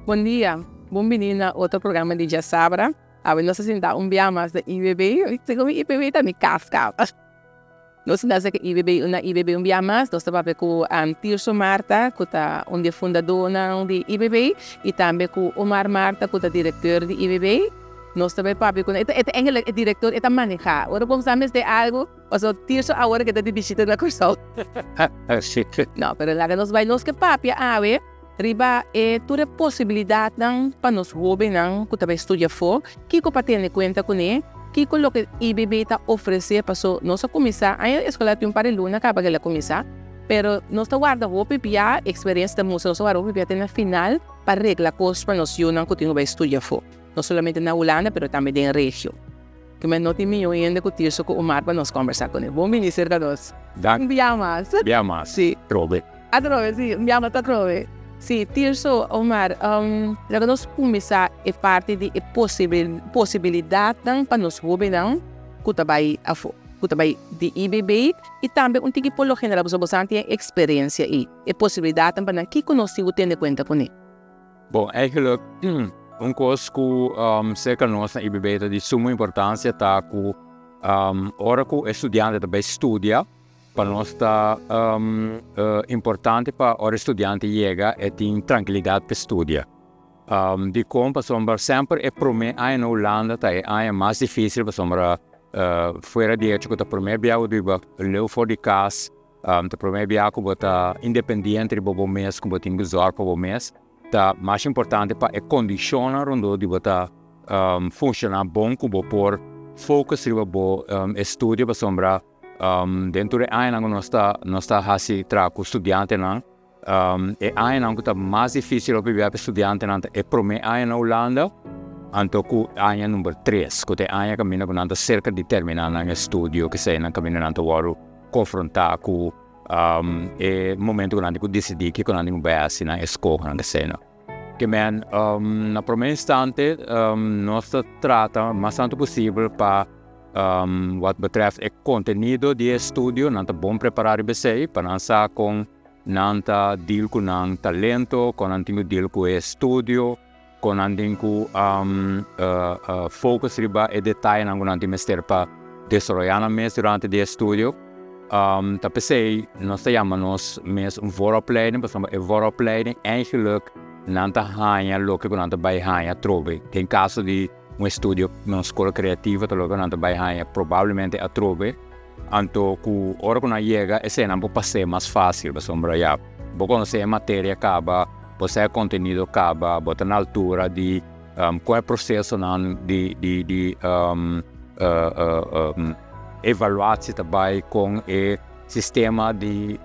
Bon dia, bon bini na otro programa di Djasabra. Awe nos a sinta un bia mas na IBB. Segun mi IBB ta mi kas kaba. Nos sinta serka IBB na IBB un bia mas. Nos ta papia ku Tirso Martha ku ta un di e fundadónan di IBB i tambe ku Omar Martha ku ta direktor di IBB. Nos ta bai papia ku nan. E ta eigenlijk e direktor e ta manehá. Ora bo sa mester algu pasobra Tirso awor ke ta di bishita na Kòrsou. No, pero laga nos bai. Nos ke papia awe riba e tur e posibilidatnan pa nos hóbennan ku ta bai studia afó, kiko pa tene kuenta kuné, kiko loke IBB ta ofresé paso nos a kuminsá, aña eskolar tin un par di luna kaba ku el a kuminsá, pero nos ta warda hopi bia, eksperensia ta mustra nos ta warda hopi bia te na final pa regla kos pa nos yunan ku tin ku bai studia afó, no solamente na Hulanda pero tambe den regio. Kimen no tin mihó hende ku Tirso ku Omar pa nos kombersá kuné. Bon bini serka nos. Dank. Un bia mas. Bia mas. Sí. Trobe. Atrobe, sí. Un bia mas atrobe. Sí, Tirso, Omar, laga nos kuminsá e parti di e posibilidatnan pa nos hóbennan ku ta bai afó, ku ta bai di IBB i tambe un tiki por lo general, pasobra boso nan tin e eksperensia ei, e posibilidatnan pa nan, kiko nos tin ku tene kuenta kuné? Bon, eigenlijk un kos ku serka nos na IBB ta di sumo importansia ta ku ora ku e studiante ta bai studia, pa nos ta importante pa ora e studiante yega e tin trankilidat pa e studia. Dikon? Pasobra semper e promé aña na Hulanda ta e aña mas difisil pasobra fuera di echo ku ta promé biaha ku bo leu for di kas, Ta promé bia ku bo ta independiente riba bo mes, ku bo tin ku zòrg pa bo mes, ta mas importante pa e kondishonnan rondó di bo ta funshoná bon ku bo por focus riba bo estudio pasobra den tur e añanan ku nos ta nos ta hasi traha ku studiantenan E añanan ku ta mas difísil hopi bia pa e studiantenan ta e promé aña na Hulanda anto ku aña number tres ku ta e aña kaminda ku nan ta serka di terminá nan estudio kesei nan kaminda nan ta wòrdu konfrontá ku e momento ku nan tin ku disidí kiko nan tin ku bai hasi nan eskohonan kesei nan. Ke men na promé instante nos ta trata mas tantu posibel pa wat betreft e kontenido di e estudio nan ta bon prepará riba esei pa nan sa kon Nan ta deal ku nan talento, kon nan tin ku deal ku e estudio, kon nan tin ku focus riba e detayenan ku nan tin mester pa desaroyá nan mes durante di e estudio. Ta p'esei nos ta yama nos mes un vooropleiding, pasobra e vooropleiding eigenlijk nan ta haña loke ku nan ta bai haña atrobe. Den kaso di un estudio na un skol kreativo ta loke ku nan ta bai haña probablemente atrobe. Anto ku ora ku nan yega eseinan por pas'é mas fásil pasobra ya bo konosé e materia kaba, bo sa e kontenido kaba, bo ta na altura di kon e prosesonan di di di evaluatie ta bai, kon e sistema di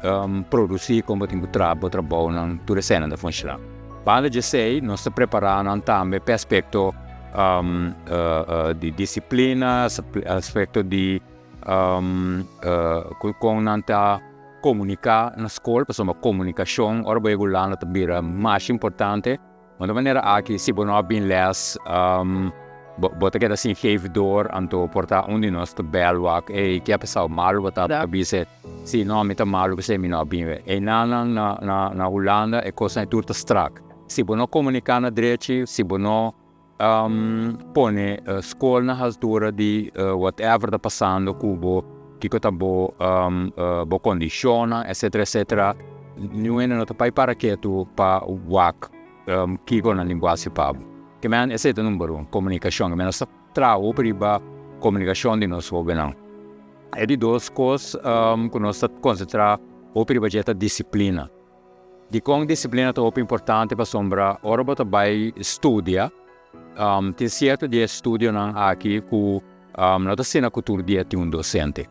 produsí, kon bo tin ku traha bo trabounan, tur eseinan ta funshoná. Banda di esei nos ta prepará nan tambe p'e aspekto di disiplina, aspekto di kon nan ta komuniká na skol, pasobra komunikashon ora bo yega Hulanda ta bira mas importante. Di e manera aki si bo no a bin lès bo ta keda sin geef door, anto por ta un di nos ta bèl wak, ey ke a pasao malu bo ta bisa si no mi ta malu p'esei mi no a bin. Einan na Hulanda e kosnan tur ta strak. Si bo no komuniká na drechi, si bo no pone skol na haltura di whatever ta pasando ku bo, kiko ta bo bo kondishonnan etcetera etcetera, niun hende no ta bai para ketu pa wak kiko nan tin ku hasi pa bo. Ke men esei ta number un, komunikashon. Ke men nos ta traha hopi riba komunikashon di nos hobennan. E di dos kos ku nos ta konsentrá hopi riba dje ta disiplina. Dikon disiplina ta hopi importante? Pasobra ora bo ta bai studia, tin sierto di e studionan aki ku no ta asina ku tur dia tin un dosente.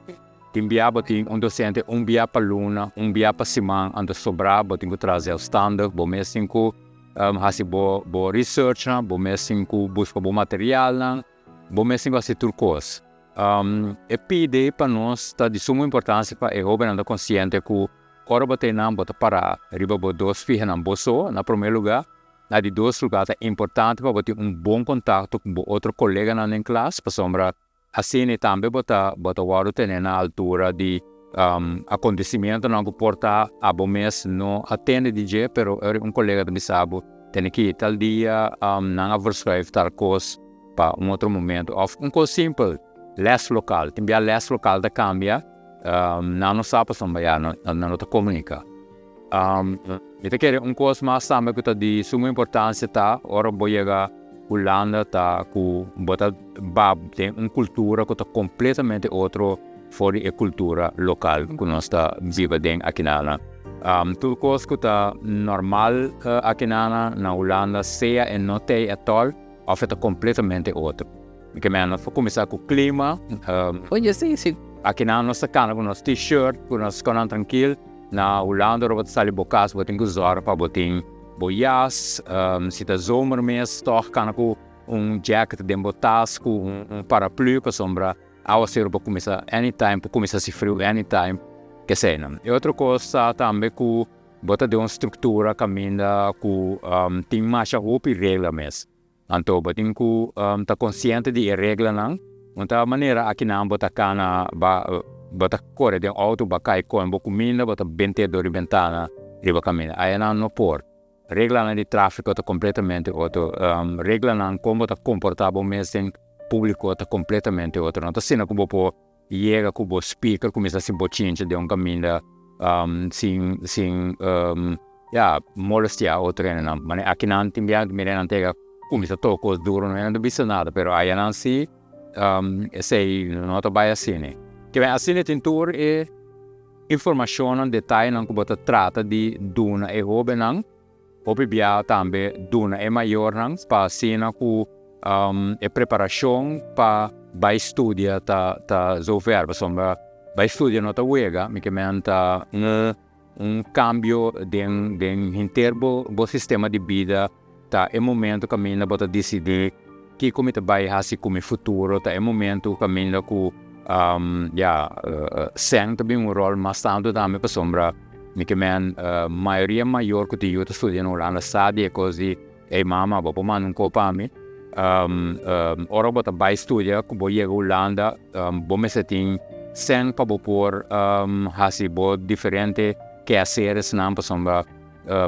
Tin bia bo tin un dosente un bia pa luna, un bia pa siman, anto sobrá bo tin ku traha zelfstandig, bo mes tin ku hasi bo bo researchnan, bo mes tin ku buska bo materialnan, bo mes tin ku hasi tur kos. E pidi pa nos ta di sumo importansia pa e hobennan ta konsiente ku Ora bo ta einan bo ta pará riba bo dos fihanan bo so na promé lugá. Na di dos lugá ta importante pa bo tin un bon kontakto ku bo otro koleganan den klas pasobra asina tambe bo ta bo ta wòrdu tene na altura di akontesimentonan ku por ta abo mes no a tende di dje pero ora un kolega ta bisa bo. Tene ki tal dia nan a verschuif tal kos pa un otro momento. Òf un kos simpel, leslokaal. Tin bia leslokaal ta kambia, nan no sa pasobra ya nan no ta komuniká. Mi ta kere un kos mas tambe ku ta di sumo importansia ta ora bo yega Hulanda ta ku bo ta bab den un kultura ku ta kompletamente otro for di e kultura lokal ku nos ta biba den akinana. Tur kos ku ta normal akinana na Hulanda sea e no t'ei atòl òf e ta kompletamente otro. Mi ke mena nos por kuminsá ku klima. Oye si si. Akinan nos ta kana ku nos t-shirt ku nos konan trankil. Na Hulanda ora bo ta sali bo kas bo tin ku zòrg pa bo tin bo jas. Si ta zomer mes tòg kana ku un jacket den bo tas ku un paraplu pasobra awaseru por kuminsá anytime, por kuminsá hasi friu anytime, keseinan. E otro kos ta tambe ku bo ta den un struktura kaminda ku tin masha hopi regla mes. Anto bo tin ku ta konsiente di e reglanan. Un ta manera akinan bo ta kana ba bo ta kore den outo ba kai kome bo kuminda bo ta bent'é dor di bentana riba kaminda. Ayanan no por. Reglanan di tráfiko ta kompletamente otro. Reglanan kon bo ta komportá bo mes den públiko ta kompletamente otro. No ta asina ku bo por yega ku bo speaker kuminsá hasi bochincha den un kaminda sin sin ya molestiá otro hendenan. Manera akinan tin biaha mira nan ta yega kuminsá toka kos duro no hende no ta bisa nada pero ayanan si esei no ta bai asina. Ke asina tin tur e informashonnan detayenan ku bo ta trata di duna e hóbennan. Hopi bia tambe duna e mayornan pa asina ku e preparashon pa bai studia ta ta zover pasobra bai studia no ta wega mi ke men ta un un kambio den den henter bo bo sistema di bida ta e momento kaminda bo ta disidí kiko mi ta bai hasi ku mi futuro ta e momento kaminda ku ya sèn ta bin un ròl mas tantu tambe pasobra mi ke men mayoria mayor ku tin yu ta studia na Hulanda sa di e kos di ey mama bo por manda un kos pa mi ora bo ta bai studia ku bo yega Hulanda bo mester tin sèn pa bo por hasi bo diferente keaseresnan pasobra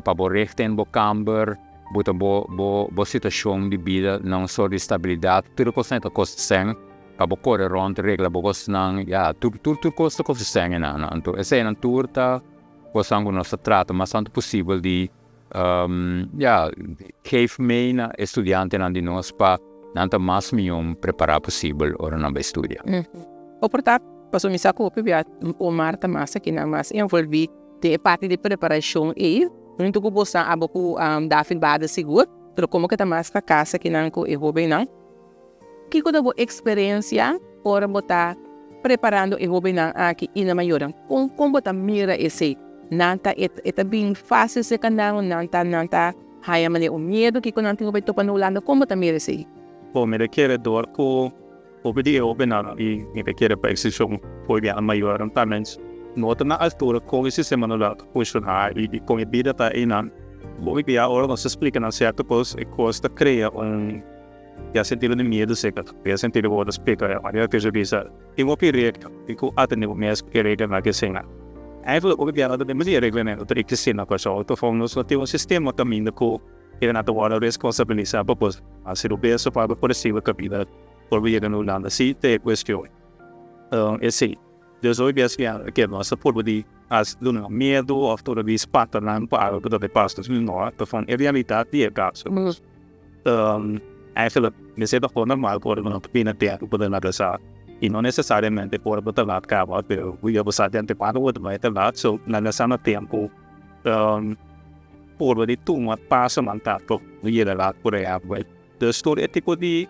pa bo richten bo kamber. Bo ta bo bo bo situashon di bida na un sort di stabilidat, tur e kosnan ta kosta sèn, pa bo kore rònt regla bo kosnan, ya, tur tur tur kos ta kosta sèn einan. Anto eseinan tur ta kosnan ku nos ta trata mas tantu posibel di ya, geef mee na e studiantenan di nos pa nan ta mas mihó prepará posibel ora nan bai studia. Bo por ta, pasobra mi sa ku hopi bia Omar ta mas akinan mas envolví den e parti di preparashon ei. Huntu ku bosan abo ku David Bader sigur, pero komo ke ta mas pa kasa kinan ku e hobennan? Kiko ta bo eksperensia ora bo ta preparando e hobennan aki i nan mayornan? Kon kon bo ta mira esei? Nan ta e ta bin fásil serka nan o nan ta nan ta haña manera un miedu kiko nan tin ku bai topa na Hulanda? Kon bo ta mira esei? Bo mi ta kere dor ku Hopi di e hobennan i mi ta kere pa eksepshon for di nan mayornan tambe no ta na altura kon e sistema no ta funshoná i kon e bida ta einan. Hopi bia ora nos ta splika nan sierto kos e kos ta krea un ya sentido di miedu seka ya sentido ku bo ta splika e manera ku esei bisa tin hopi regla tin ku atendé bo mes ku e reglanan ke eseinan. Eigenlijk hopi bia no ta den di e reglanan no ta eksistí na Kòrsou pasobra nos no tin un sistema kaminda ku hende ta wòrdu responsabilisá pa por hasi lo beso pa por risibi kabida. Por bo yega na Hulanda si ta e cuestion esey. Dus hoy bes ke nos ta purba di haci duna miedo of purba di spanta nan pa algo cu ta bay pasa. No, ta van e realidad di e caso. Eigenlijk mester ta gewoon normal cu ora bo no ta bini na tempo bo ta laga sa y no necesariamente ora bo ta laat caba pero bo ya bo sa di antemano bo ta bay ta laat so laga sa na tempo purba di tuma pasonan ta pa bo yega laat por ehempel. Dus tur e tipo di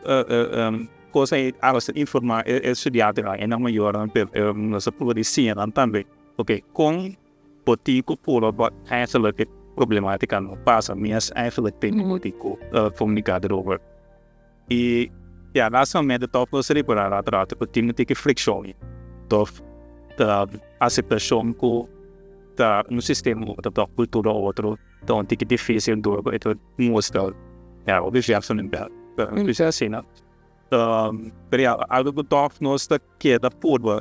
kos ei aros ta informá e studiantenan i nan mayornan pero nos ta prueba di siña nan tambe oke kon bo tin ku puru pa eigenlijk e problematika no pasa mes eigenlijk tin ku tin ku komuniká erover. I ya lastimamente tòg nos a ripará rato rato ku tin un tiki frikshon tòg ta aseptashon ku ta un sistema ku ta tòg kultura otro. Ta un tiki difícil dor ku e ta mustra ya hopi verso den bel. Pero no bisa asina. Pero ya algo ku tòg nos ta keda purba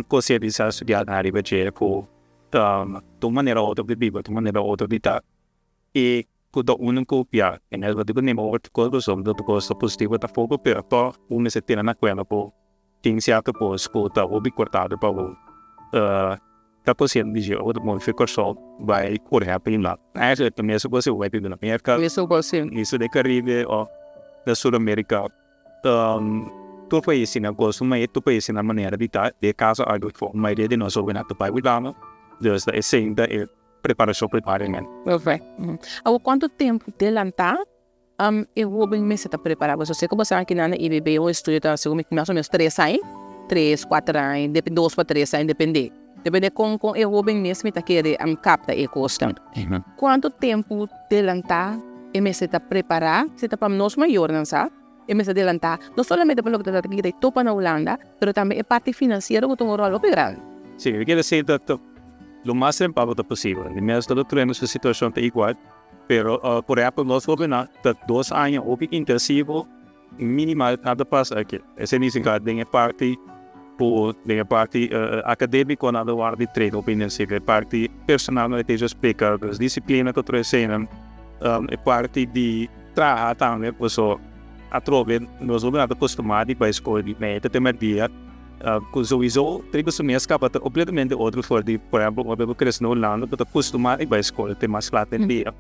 konsientisá studiantenan riba dje ku ta un manera otro di biba, ta un manera otro di ta. I. Ku ta unu ku ya en el ku ni mor kos pasobra ta kos ta positivo tampoco, pero tog un mester tene na kuenta ku tin sierto kos ku ta hopi importante pa bo ta konsiente di dje ora bo fi Kòrsou bai kore happy na eigenlijk ta mesun kos si bo bai biba na Merka, Mesun kos si. den Karibe òf na Sur Amerika. Tur pais tin nan kostumber i tur pais tin nan manera di ta. Den e kaso aki mayoria di nos hobennan ta bai Hulanda, dus ta esei ta e preparashon primariamente. Perfecto. Awor kuantu tempu delantá e hoben mester ta prepará? Pasobra si ku bo sa kinan na IBB un estudio ta segun mi mas o menos tres aña, tres, kuater aña, dos pa tres aña depende. Depende kon kon e hoben mes mi ta kere kapta e kosnan. Kuantu tempu delantá e mester ta prepará? Si ta pa nos mayornan sa, e mester delantá no solamente pa loke ta trata di kita topa na Hulanda, pero tambe e parti finansiero ku ta un ròl hopi grandi. Si, mi kere si ta lo mas rempabel ta posibel. Di mes todo trueno su situashon ta igual, pero por ehèmpel nos hobennan ta dos aña hopi intensivo. Minimal nan ta pasa aki. Esei nifiká den e parti ku den e parti akadémiko nan ta wòrdu di train hopi intensivo. E parti personal nan ta splika dus disiplina ta otro eseinan. E parti di traha tambe paso atrobe nos hopi nan ta kustumá di bai skol di mei te te mèrdia ku souiso triba su mes kaba ta kompletamente otro for di por ehèmpel ora bo krese na Hulanda bo ta kustumá di bai skol te mas lat den dia.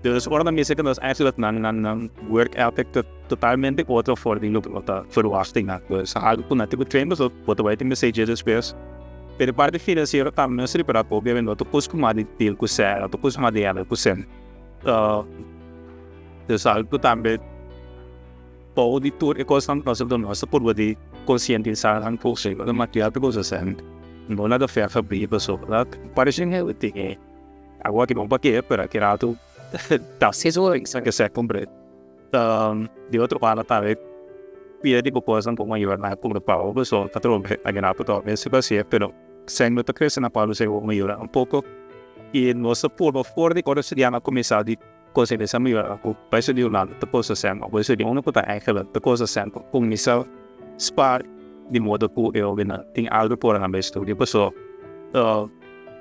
Dus ora nan mester ku nos eigenlijk nan nan nan work ethic ta totalmente otro for di loke bo ta verwachting nan. Dus algu ku nan tin ku train boso bo ta bai tin mester dje despues. Pero e parti finansiero tambe nos ripará ku obviamente no ta kustumá di deal ku sèn, no ta kustumá di handle ku sèn. Dus algu ku tambe bou di tur e kosnan nos ta nos ta purba di konsientisá nan ku material ta kusa sèn no laga fèrf abrí pasobra parece tin e. Awor aki bon pakia, pero aki rato ta ke ser kumbre. Di otro banda tambe pida di bo kosnan ku mayornan a kumpra pa bo, pasobra ta trobe aki rato ta hopi sibasia, pero sèn no ta krese na Pablo sey bo mayornan un poko i nos ta purba for di ora studiantenan a kuminsá di konsientisá mayornan ku bai studia Hulanda ta kosta sèn òf bai studia unda ku ta eigenlijk ta kosta sèn pa kuminsá spar di modo ku e hobennan tin algu por nan bai studia pasobra.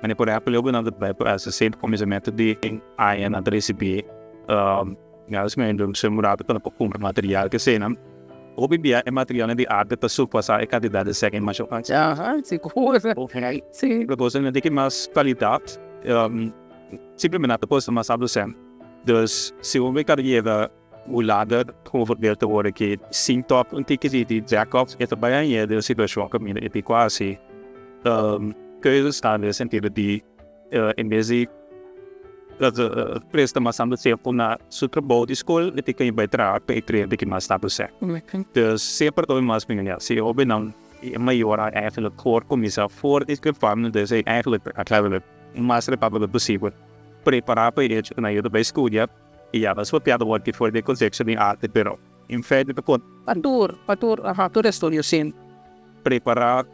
Mane por ehempel yo nan ta bai pa SSC pa kuminsamentu di aña nan ta risibí un rato pa nan por kumpra material ke eseinan. Hopi bia e materialnan di arte ta surpasá e kantidat di sèk masha fásil. Aha, sigur. Si. Propósito nan tin ki mas kalidat, simplemente nan ta kosta mas altu sèn. Dus si un be kariera Hulanda bijvoorbeeld te horen ki sin top un tiki di di backup e ta bai hañ'é den un situashon kaminda e tin ku hasi keuzes ta den sentido di en bes di presta mas tantu tempu na su trabou di skol e tin ku bai traha pa e krea tiki mas tantu sèn. Dus semper ta mas mihó si e hobennan i e mayornan eigenlijk por kuminsá for di gevangen dus e eigenlijk mas repabel posibel prepará pa e hecho ku nan yu ta bai studia. Ya, nos papia ta wòrdu for di e konteksto di arte, pero in feite ta kon. Pa tur, pa tur, aha, tur estudio sin. Prepará,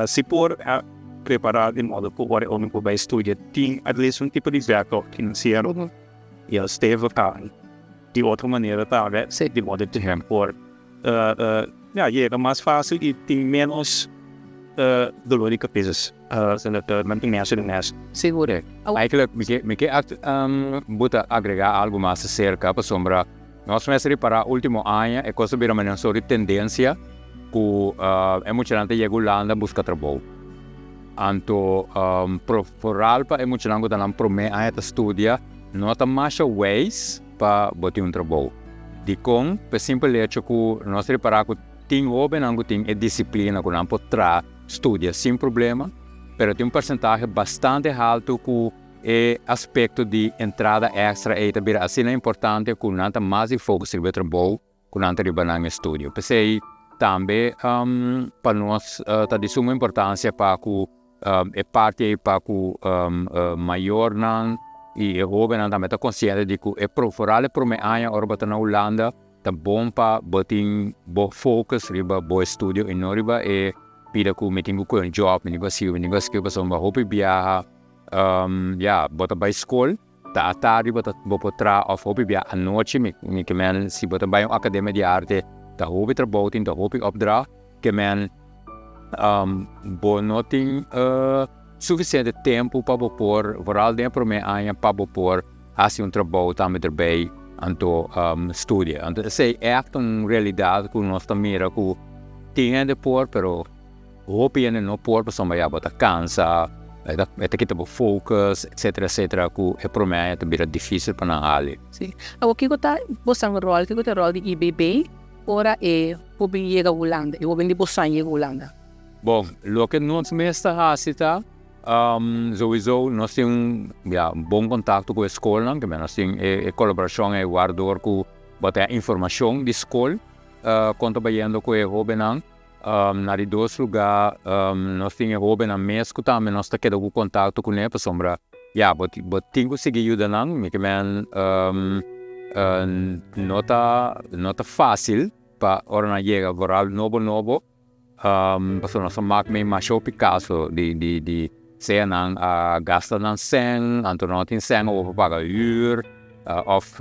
si por a prepará di modo ku ora e omi por bai studia tin at least un tipo di backup finansiero. I al stevig ta di otro manera tambe, di modo ku hen por. Ya yega mas fácil i tin ménos dolor di kabes di mes. Sigur. Eigenlijk mi ke mi ke bo ta agregá algu mas aserka pasobra nos mester ripará último aña e kos a bira manera un sort di tendensia ku e muchanan ta yega Hulanda buska trabou. Anto vooral pa e muchanan ku ta nan promé aña ta studia no ta masha wèis pa bo tin un trabou. Dikon? Pa e simpel hecho ku nos ripará ku tin hóbennan ku tin e disiplina ku nan por traha, studia sin problema, pero tin un persentahe bastante haltu ku e aspekto di entrada èkstra ei ta bira asina importante ku nan ta mas di focus riba e trabou ku nan ta riba nan estudio. P'esei tambe pa nos ta di suma importansia pa ku E parti ei pa ku mayornan i e hóbennan tambe ta konsiente di ku e vooral e promé aña ora bo ta na Hulanda ta bon pa bo tin bo focus riba bo estudio i no riba e bida ku mi tin ku kohe un job, mi tin ku hasi, mi tin ku hasi pasobra hopi biaha ya bo ta bai skol ta atardi bo ta bo por traha òf hopi biaha anochi mi mi ke men si bo ta bai un akademia di arte ta hopi trabou tin ta hopi opdracht ke men. Bo no tin sufisiente tempu pa bo por, vooral den e promé aña, pa bo por hasi un trabou tambe erbij anto studia. Anto esei ègt un realidat ku nos ta mira ku tin hende por, pero hopi hende no por pasobra ya bo ta kansa, e ta e ta kita bo focus, etcetera etcetera ku e promé aña ta bira difísil pa nan hali. Sí. Awor kiko ta bosan ròl, kiko ta e ròl di IBB ora e hoben yega Hulanda, e hoben di bosan yega Hulanda? Bon, loke nos mes ta hasi ta, Souiso nos tin un ya un bon kontakto ku e skolnan, ke nos tin e kolaborashon ei wardor ku bo ta haña informashon di skol kon ta bayendo ku e hóbennan. Na di dos lugá nos tin e hóbennan mes ku tambe nos ta keda ku kontakto kuné pasobra ya bo bo tin ku sigui yuda nan. Mi ke men no ta no ta fásil pa ora nan yega vooral nobo nobo. Pasobra nos a mak mei masha hopi kaso di di di sea nan a gasta nan sèn, anto nan no tin sèn awor pa paga hür òf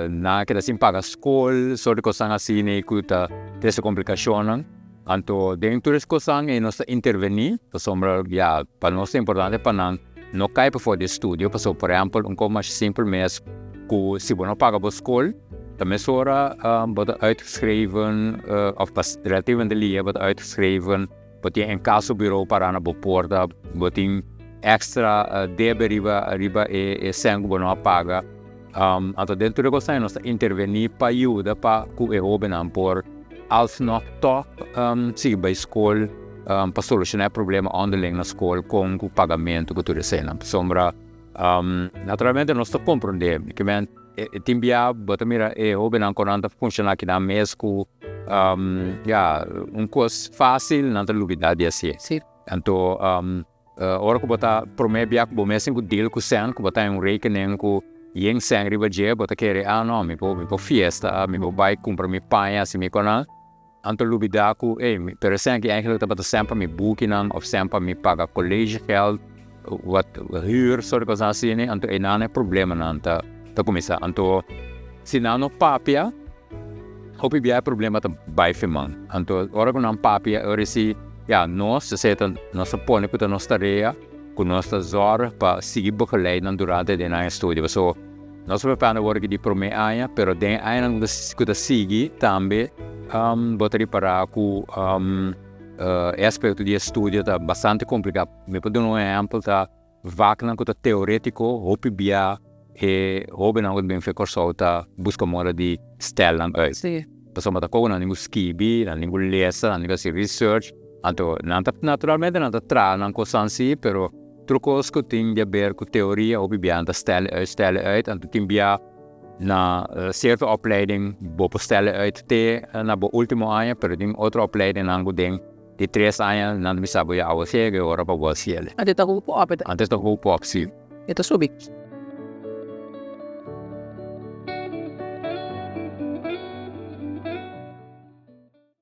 nan a keda sin paga skol, sort di kosnan asina ei ku ta trese komplikashonnan. Anto den tur es kosnan ei nos ta intervení pasobra ya pa nos ta importante pa nan no kai pafó di e studio pasobra por ehèmpel un kos masha simpel mes ku si bo no paga bo skol, Ta mesora bo ta uitgeschreven, of pas relativamente lihe bo ta uitgeschreven, bo tin incassobureau para na bo porta, bo tin extra debe riba riba e e cen cu bo no a paga. Anto den tur e cosnan nos ta interveni pa yuda pa cu e hobennan por alsnog toch sigui bay school pa soluciona e problema onderling na school con cu pagamento cu tur eseinan. Pasobra naturalmente nos ta comprende. E tin bia bo ta mira e hobennan kon nan ta funshoná kinan mes ku ya un kos fásil nan ta lubidá di hasié. Sí. Anto ora ku bo ta promé bia ku bo mes tin ku deal ku sèn ku bo ta haña un rekening ku yen sèn riba dje bo ta kere ah no mi por mi por fiesta mi por bai kumpra mi paña hasi mi konan anto lubidá ku ey pero e sèn aki eigenlijk tabata sèn pa mi bukinan òf sèn pa mi paga collegegeld Wat huur soort kosnan asina anto einan e problemanan ta ta kuminsá. Anto si nan no papia hopi bia e problema ta bai firman. Anto ora ku nan papia ora si ya nos esei ta nos ta pone ku ta nos tarea ku nos ta zòrg pa sigui begeleid nan durante den nan estudio. Pasobra nos ta papia awor aki di promé aña pero den e añanan ku ta sigui tambe bo ta ripará ku e aspekto di estudio ta bastante kompliká. Mi por duna un ehèmpel ta vaknan ku ta teorétiko hopi bia e hóbennan ku ta bin for Kòrsou ta buska moda di stèl nan uit. Pasobra ta komo nan tin ku skibi, nan tin ku lesa, nan tin ku hasi research. Anto nan ta naturalmente nan ta traha nan kosnan si pero tur kos ku tin di aber ku teoria hopi bia nan ta stèl uit stèl uit anto tin bia na sierto opleiding bo por stèl uit te na bo último aña pero tin otro opleidingnan ku den Di tres aña nan ta bisa bo ya awa ciega e ora pa bo a ciele. Antes ta hopi op. Antes ta hopi op, si. E ta subi.